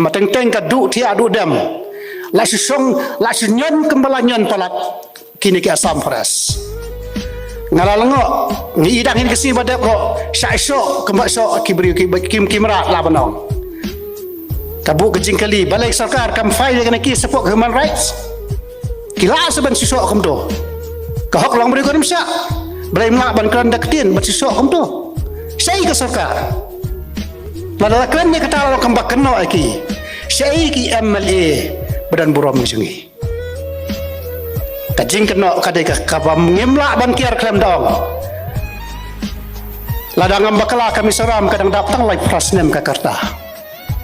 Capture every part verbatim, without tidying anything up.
Pateng teng ka duh thiah duh dem. La shu shong, la shu ñion kumba la ñion palat kine ki Assam Forest. Nga la lyngngoh, ngi i dang hin ka sngi ba dep ko, shah shoh kumba shoh ki briew ki kim kim rat la ban ong. Ka buh ka jingkylli, balei sorkar kam file ïa kane ki support human rights? Ki lah sa ban shisha kumto. Ka hok long briew ka rim shah. Balei mlak ban kren da ktien ban shisha kumto? Shaei ka sorkar? Lada la kren ïa kata la long kumba kynnoh ïa ki. Shaei ki M L A ba don burom ngi jong ngi? Ka jingkynnoh ka dei ka kaba ngim lah ban kiar khlem da ong. Lada ngam bakla ka Mizoram ka dang dap tang laiphew phra snem ka rta.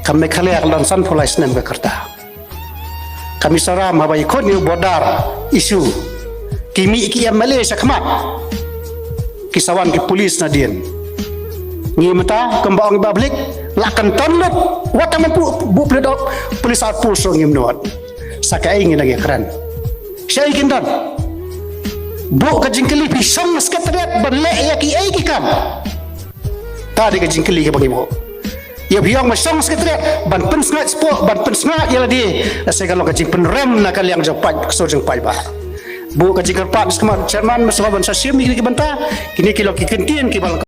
Ka Meghalaya ka la don sanphew lai snem ka rta. Ka Mizoram haba i khun ïa u border issue, ki mih ki M L A sha khmat, ki sa wan ki police nadien. Ngi mynta kumba ong i Bah Blik, la kan ton lut, wat tang ban buh, buh police out, police outpost ruh ngim nud. Sa kaei ngi nang ïakren? Shaei kin don? Buh ka jingkylli, phi shong na secretariat ban leh ïa kiei ki kam? Ka dei ka jingkylli kaba ngi buh. Ïa phi ong ba shong secretariat ban pynsngaid sport, ban pynsngaid ïa lade, la sa ka long ka jingpynrem na ka liang jong paid, ka sur jong paidbah. Buh ka jingkyrpad sha khmat chairman, ba sngewbha ban sa shim ïa kine ki bynta, kine ki long ki kyntien kiba